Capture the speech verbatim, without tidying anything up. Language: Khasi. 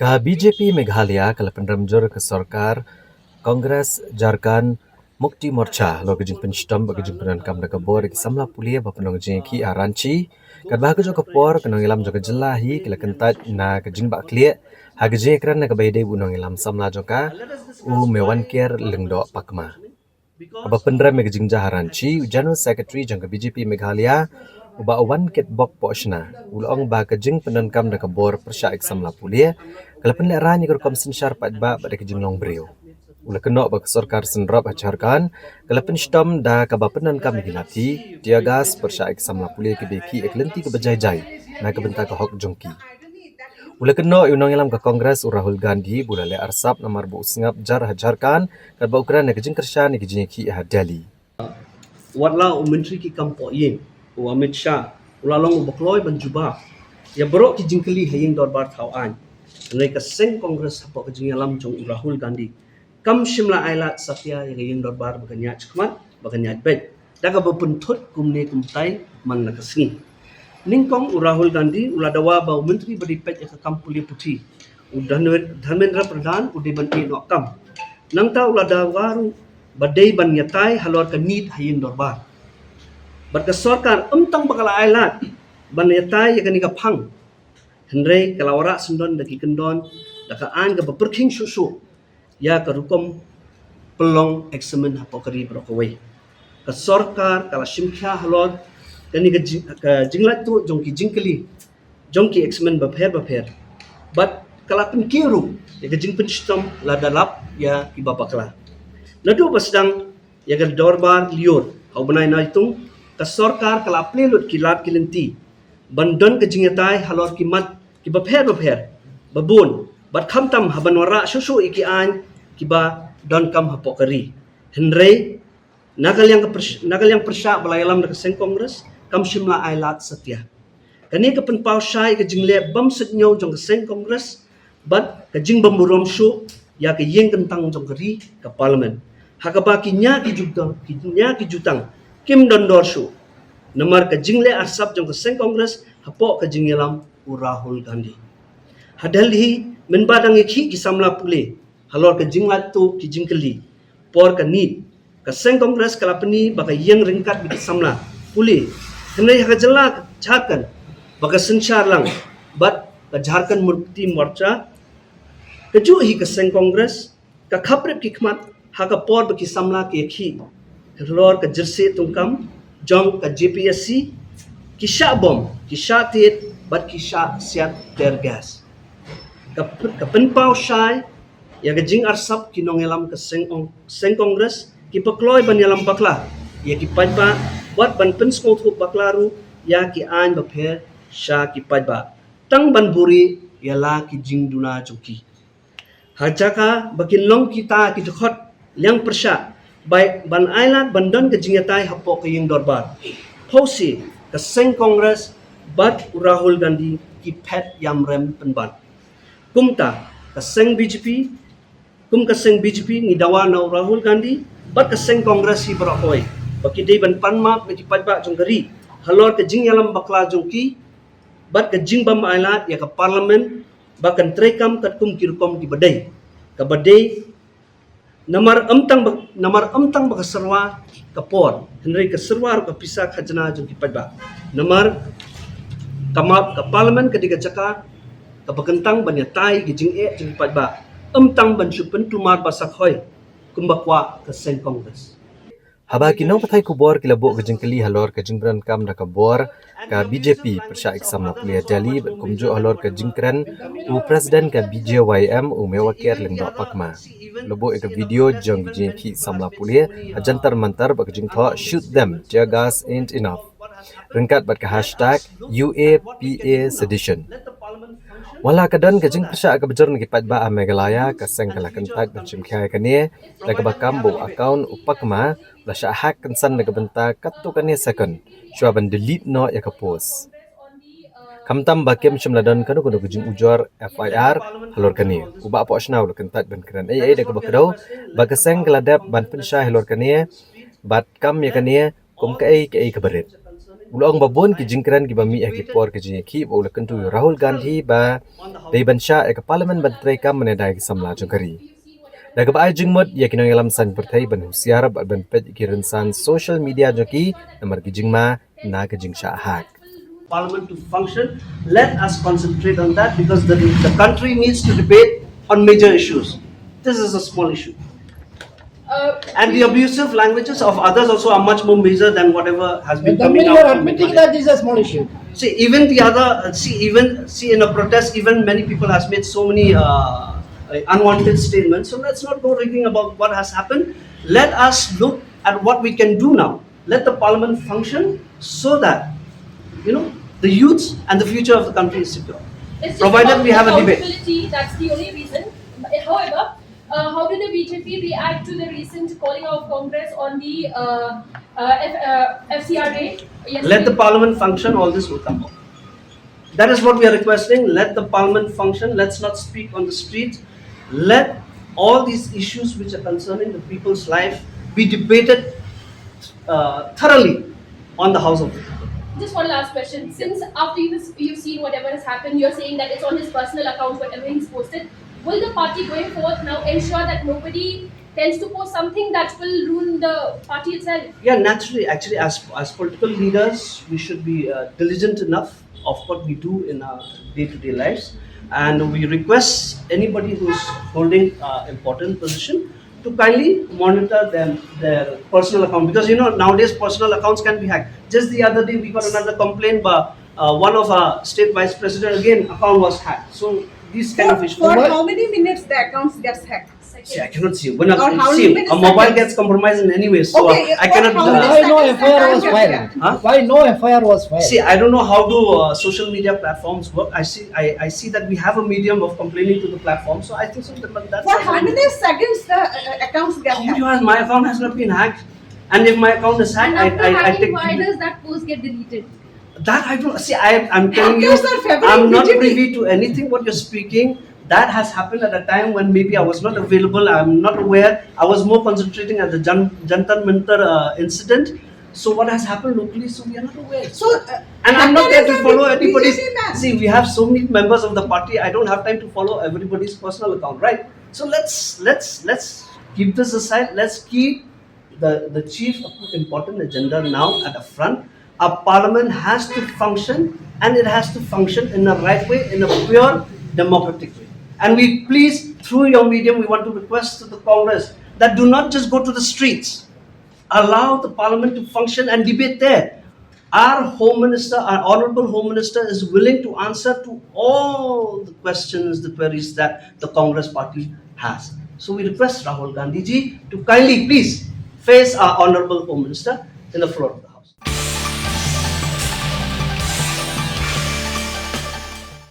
Ka B J P Meghalaya ka la pynrem jur ka sorkar Congress Jharkhand Mukti Morcha halor ka jingpynshitom bad ka jingpyndonkam da ka bor ïa ki samla pule ba pynlong jingïakhih ha Ranchi. Katba ha kajuh ka por ka nongïalam jong ka jylla hi ka la kyntait na ka jingbakla ha ka jingïakren na kaba ïadei bad u nongïalam samla jong ka, u Mewanker Lyngdoh Pakma. Haba pynrem ïa ka jingjia ha Ranchi, u General Secretary jong ka B J P Meghalaya, u Bah Wankitbok Pohshna, u la ong ba ka jingpyndonkam da ka bor pyrshah ïa ki samla pule ka la pynlehraiñ ïa ka rukom synshar paidbah bad ïa ka jinglong briew. U la kynnoh ba ka sorkar synrop ha Jharkhand ka la pynshitom da kaba pyndonkam ïa ki lathi, tear gas pyrshah ïa ki samla pule kiba ïakhih ïa ka lynti kaba jai jai na ka bynta ka hok jong ki. U la kynnoh ïa u nongïalam ka Congress u Rahul Gandhi ba u la leh arsap namar ba u sngap jar ha Jharkhand katba u kren ha ka jingkyrshan ïa ka jingïakhih ha Delhi. Wat la u Myntri ki kam poh ïing, u Amit Shah, u la long uba kloi ban jubab ïa baroh ki jingkylli ha ïing dorbar thaw aiñ, hynrei ka seng Congress hapoh ka jingïalam jong u Rahul Gandhi kam shym la ailad satia ïa ka ïing dorbar ba kan ïaid shakhmat, ba kan ïaid beit da kaba pynthut kumne kumtai man la ka sngi. Nyngkong u Rahul Gandhi u la dawa ba u Myntri ba dei peit ïa ka kam pule puthi, u Dharme-, Dharmendra Pradhan, u dei ban ïeh noh kam. Nangta u la dawa ruh ba dei ban ïatai halor ka need ha ïing dorbar. Bad ka sorkar ym tang ba ka la ailad ban ïatai ïa kane ka phang, hynrei ka la wanrah syndon da ki kyndon da ka aiñ kaba pyrkhing shuh shuh ïa ka rukom pynlong eksamin hapoh ka ri baroh kawei. Ka sorkar ka la shim khia halor kane ka jing-, ka jinglait tuh jong ki jingkylli jong ki eksamin bapher bapher. Bad ka la pynkiew ruh ïa ka jingpynshitom lada lap ïa kiba bakla. Naduh ba sdang ïa ka dorbar lyiur ha u bnai Naitung, ka sorkar ka la plie lut ki lad ki lynti ban don ka jingïatai halor ki mat kiba pher bapher ba bun, bad khamtam haban wanrah shuh shuh ïa ki aiñ kiba donkam hapoh ka ri. Hynrei na ka liang ka pyrsh-, na ka liang pyrshah ba la ïalam da ka seng Congress kam shym la ailad satia. Kane ka pynpaw shai ka jingleh bym suidñiew jong ka seng Congress bad ka jingbymburom shuh ïa ka ïing kyntang jong ka ri, ka Parliament, ha kaba ki nia ki jutang, ki nia ki jutang kim don dor shuh namar ka jingleh arsap jong ka seng Congress hapoh ka jingïalam u Rahul Gandhi. Ha Delhi, mynba dang ïakhih ki samla pule halor ka jinglait tuh ki jingkylli por ka need, ka seng Congress ka la pyni ba ka ïeng ryngkat bad ki samla pule, hynrei ha ka jylla ka Jharkhand ba ka synshar lang bad ka Jharkhand Mukti Morcha, kajuh hi ka seng Congress ka khapbrip ki khmat ha ka por ba ki samla ki ïakhih halor ka jyrsieh tyngkam jong ka J P S C, ki shah bom, ki shah tied bad ki shah siat tear gas. Ka, ka pynpaw shai ïa ka jingarsap ki nongïalam ka seng ong-, seng Congress kiba kloi ban ïalam bakla ïa ki paidbah bad ban pynsngewthuh bakla ruh ïa ki aiñ bapher sha ki paidbah tang ban buhrieh ïa la ki jingduna jong ki. Ha jaka ba kin long kita ki dkhot liang pyrshah bai ban ailad ban don ka jingïatai hapoh ka ïing dorbar, phewse ka seng Congress bad u Rahul Gandhi ki phet ïamrem pynban. Kumta ka seng B J P, kum ka seng B J P ngi dawa na u Rahul Gandhi bad ka seng Congress hi baroh kawei ba ki dei ban pan map na ki paidbah jong ka ri halor ka jingïalam bakla jong ki bad ka jingbym ailad ïa ka Parliament ba kan treikam katkum ki rukom kiba dei, kaba dei namar ym tang ba, namar ym tang ba ka syrwa ka por, hynrei ka syrwa ruh ka pisa khajna jong ki paidbah. Namar ka map, ka Parliament ka dei ka jaka kaba kyntang ban ïatai ki jingeh jong ki paidbah, ym tang ban shu pynkulmar ba sa khoi kumba kwah ka seng Congress. Haba ki nongpathai khubor ki la buh ka jingkylli halor ka jingpyndonkam da ka bor, ka B J P pyrshah ïa ki samla pule ha Delhi bad kumjuh halor ka jingkren u President ka B J Y M u Mewanker Lyngdoh Pakma. La buh ïa ka video jong ka jingïakhih samla pule ha Jantar Mantar bad ka jingthoh "Shoot them, tear gas ain't enough" ryngkat bad ka hashtag U A P A sedition. Wat la ka don ka jingpyrshah kaba jur na ki paidbah ha Meghalaya, ka seng ka la kyntait ban shim khia ïa kane da kaba kam ba u account u Pakma la shah hack kynsan na ka bynta katto katne second shuwa ban delete noh ïa ka post. Khamtam ba kim shym la don kano kano ka jingujor F I R halor kane, u Bah Pohshna u la kyntait ban kren ei ei da kaba kdew ba ka seng ka la dep ban pynshai halor kane bad kam ïa kane kum kaei kaei kaba rit. U la ong ba bun ki jingkren kiba mih ha ki por ki jingïakhih ba u la kyntu ïa u Rahul Gandhi ba dei ban shah ïa ka Parliament ban treikam ban ïada ïa ki samla jong ka ri. Da kaba ai jingmut ïa ki nongïalam saiñ pyrthei ban husiar bad ban peit ïa ki rynsan social media jong ki namar ki jingma na ka jingshah hack. Parliament to function, let us concentrate on that because the, the country needs to debate on major issues. This is a small issue. Uh, And the abusive languages of others also are much more major than whatever has been That coming means you out are from admitting media. That is a small issue. See, even the other, see, even see in a protest, even many people has made so many uh, uh, unwanted statements. So let's not go rigging about what has happened. Let us look at what we can do now. Let the parliament function so that you know the youth and the future of the country is secure. It's just Provided about we have a debate. Accountability, that's the only reason. However, uh, how did the B J P react to the recent calling of Congress on the uh, uh, F, uh, F C R A? Yes. Let the parliament function, all this will come up. That is what we are requesting. Let the parliament function. Let's not speak on the street. Let all these issues which are concerning the people's life be debated uh, thoroughly on the House of People. Just one last question. Since after you've, you've seen whatever has happened, you're saying that it's on his personal account, whatever he's posted. Will the party going forth now ensure that nobody tends to post something that will ruin the party itself? Yeah, naturally, actually, as as political leaders, we should be uh, diligent enough of what we do in our day-to-day lives, and we request anybody who's holding uh, important position to kindly monitor them their personal account, because you know nowadays personal accounts can be hacked. Just the other day, we got another complaint by uh, one of our state vice president, again account was hacked. So these kind For, of issues. for What? How many minutes the accounts gets hacked? See, I cannot see. When Or a, how see, many a mobile seconds? Gets compromised in any way, so Okay, I for cannot how do many that. Why no seconds F I R the was time filed? gets Huh? Why no F I R was filed? See, I don't know how do uh, social media platforms work. I see, I, I see that we have a medium of complaining to the platform. So I think so that, that For how many seconds the uh, accounts get How do hacked? you ask? My account has not been hacked, and if my account is hacked, And after I, I, I hacking, take. Why does that post get deleted? That I don't see. I, I'm telling you, Hackers are favoring I'm not B J P. Privy to anything what you're speaking. That has happened at a time when maybe I was not available. I'm not aware. I was more concentrating at the Jan, Jantar Mantar uh, incident. So what has happened locally? So we are not aware. So, uh, And I'm not there to hackers are follow B J P anybody's. man. See, we have so many members of the party. I don't have time to follow everybody's personal account, right? So let's let's let's keep this aside. Let's keep the the chief important agenda now at the front. Our parliament has to function, and it has to function in the right way, in a pure democratic way. And we please, through your medium, we want to request to the Congress that do not just go to the streets. Allow the parliament to function and debate there. Our Home Minister, our Honorable Home Minister, is willing to answer to all the questions, the queries that the Congress party has. So we request Rahul Gandhi ji to kindly, please, face our Honorable Home Minister in the floor of the